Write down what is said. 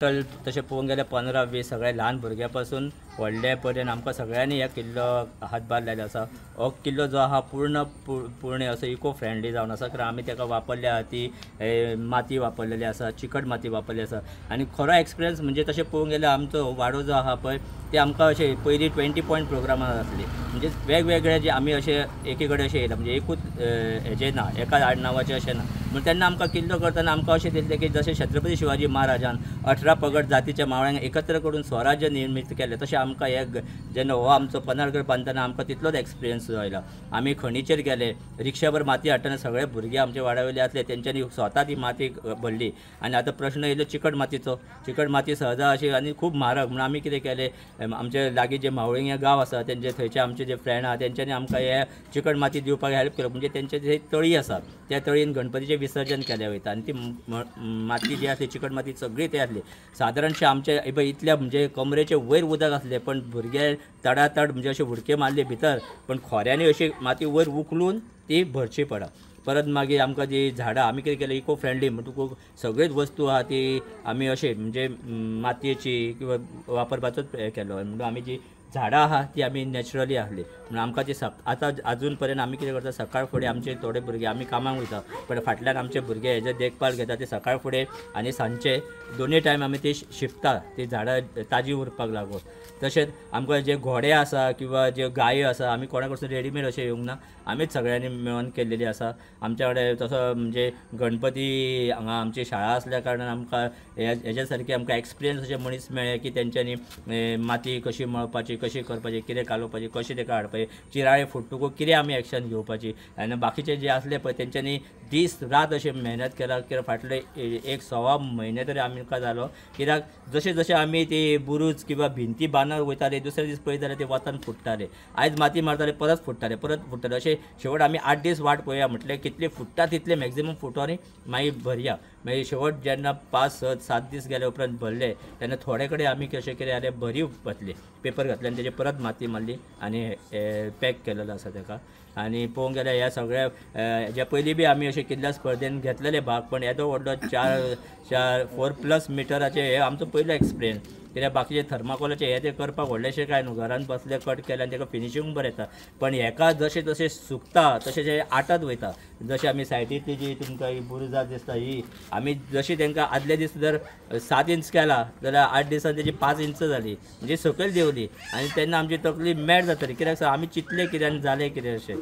Total तशें पळोवंक गेल्यार 15-20 सगळे ल्हान भुरग्यां पासून व्हडले पर्यंत आमकां सगळ्यांनी ह्या किल्लो हातभार लायलो आसा. हो किल्लो जो आहा पूर्ण पूर्ण असो इको फ्रेंडली जावन आसा, कारण आमी ताका वापरल्या आहा ती माती वापरलेली आसा, चिकट माती वापरली आसा. आनी खरो एक्सपिरियन्स म्हणजे तशें पळोवंक गेल्यार आमचो वाडो जो आहा पळय ते आमकां अशें पयलीं 20 पॉयंट प्रोग्रामान आसली, म्हणजे वेगवेगळे जे आमी अशे एकी कडेन अशें येयला, म्हणजे एकूच हेजें ना, एका आडनांवाचें अशें ना. म्हण तेन्ना आमकां किल्लो करतना आमकां अशें दिसलें की जशें छत्रपती शिवाजी महाराजान 18 पगड जातीच्या मावळ्यांक एकत्र करून स्वराज्य निर्मीत केलें, तशें आमकां हे जेन्ना हो आमचो पन्हाळगड बांदतना आमकां तितलोच एक्सपिरियन्स आयला. आमी खणीचेर गेले, रिक्षाभर माती हाडटना सगळे भुरगे आमचे वाड्यावयले आसले, तेंच्यांनी स्वता ती माती भरली. आनी आतां प्रश्न येयलो चिकट मातीचो. चिकट माती सहजा अशी आनी खूब म्हारग, म्हणून आमी कितें केलें, आमचे लागीं जे मावळिंग हें गांव आसा तेंचे थंयचे आमचे जे फ्रेंड आहा तेंच्यांनी आमकां हे चिकट माती दिवपाक हेल्प केलो. म्हणजे तेंचे जे तळी आसा त्या तळयेन गणपतीचें विसर्जन केलें वयता आनी ती माती जी आसली चिकट माती सगळी ती आसली. सादारणशें आमचे इतल्या म्हणजे कमरेचे वयर उदक आसलें, पण भुरगे तडातड म्हणजे अशे उडके मारले भितर, पण खोऱ्यांनी अशी माती वयर उखलून ती भरची पडा. परत मागीर आमकां जी झाडां आमी कितें केलें, इको फ्रेंडली म्हणटकूच सगळीच वस्तू आहा ती आमी अशें म्हणजे मातयेची किंवा वापरपाचोच हें केलो. म्हणून आमी जी झाडां आहा ती आमी नॅचरली आहली, म्हणून आमकां ती आतां आजून पर्यंत आमी कितें करता, सकाळ फुडें आमचे थोडे भुरगे आमी कामाक वयता, पण फाटल्यान आमचे भुरगे हेजे देखभाल घेता, ते सकाळ फुडें आनी सांजचे दोनूय टायम आमी ती शिंपता, ती झाडां ताजी उरपाक लागून. तशेंच आमकां जे घोडे आसा किंवा जे गायो आसा आमी कोणा कडसून रेडीमेड अशें येवंक ना, आमीच सगळ्यांनी मेळोन केल्लेली आसा. आमच्या कडेन तसो म्हणजे गणपती हांगा आमची शाळा आसल्या कारणान आमकां हेज्या सारके आमकां एक्सपिरियन्स अशे मनीस मेळ्ळे की तेंच्यांनी माती कशी मळपाची, कशी करपाची, कितें कालोवपाची, कशें तेका हाडपाची, चिराळे फुट्टकूच कितें आमी एक्शन घेवपाची. आनी बाकीचे जे आसले पळय तेंच्यांनी दीस रात अशें मेहनत केला कित्याक फाटले 1.25 म्हयने तरी आमकां जालो, कित्याक जशें जशें आमी ती बुरूज किंवा भिंती बांदत वयताले दुसरे दीस पळयत जाल्यार ते वतान फुट्टाले, आयज माती मारताले परत फुट्टाले, परत फुट्टाले. अशें शेवट आमी 8 दीस वाट पळोवया म्हटलें कितले फुट्टा तितले मॅक्झिमम फुटोनी मागीर भरया. मागीर शेवट जेन्ना 5, 6, 7 दीस गेले उपरांत भरले तेन्ना थोडे कडेन आमी कशें कितें जालें भरीव घातली, पेपर घातले आनी तेजे परत माती मारली आनी पॅक केलेलो आसा तेका. आनी पळोवंक गेल्यार ह्या सगळ्या हेज्या पयलीं बी आमी अशे कितल्या स्पर्धेन घेतलेले भाग, पण येदो व्हडलो 4+ मिटराचे हे आमचो पयलो एक्सपिरियन्स. कित्याक बाकीचे थर्माकोलाचे हे ते करपाक व्हडलेशें कांय न्हू, घरान बसले कट केले आनी तेका फिनिशींग बरें येता, पण हेका जशें जशें सुकता तशें तशें आटत वयता. जशें आमी सायडींतली जी तुमकां ही बुरुजां दिसता ही आमी जशी तेंकां आदले दीस जर 7 इंच केला जाल्यार 8 दिसान तेजी 5 इंच जाली, म्हणजे सकयल देंवली आनी तेन्ना आमची तकली मॅड जातली, कित्याक आमी चिंतलें कितें आनी जालें कितें अशें.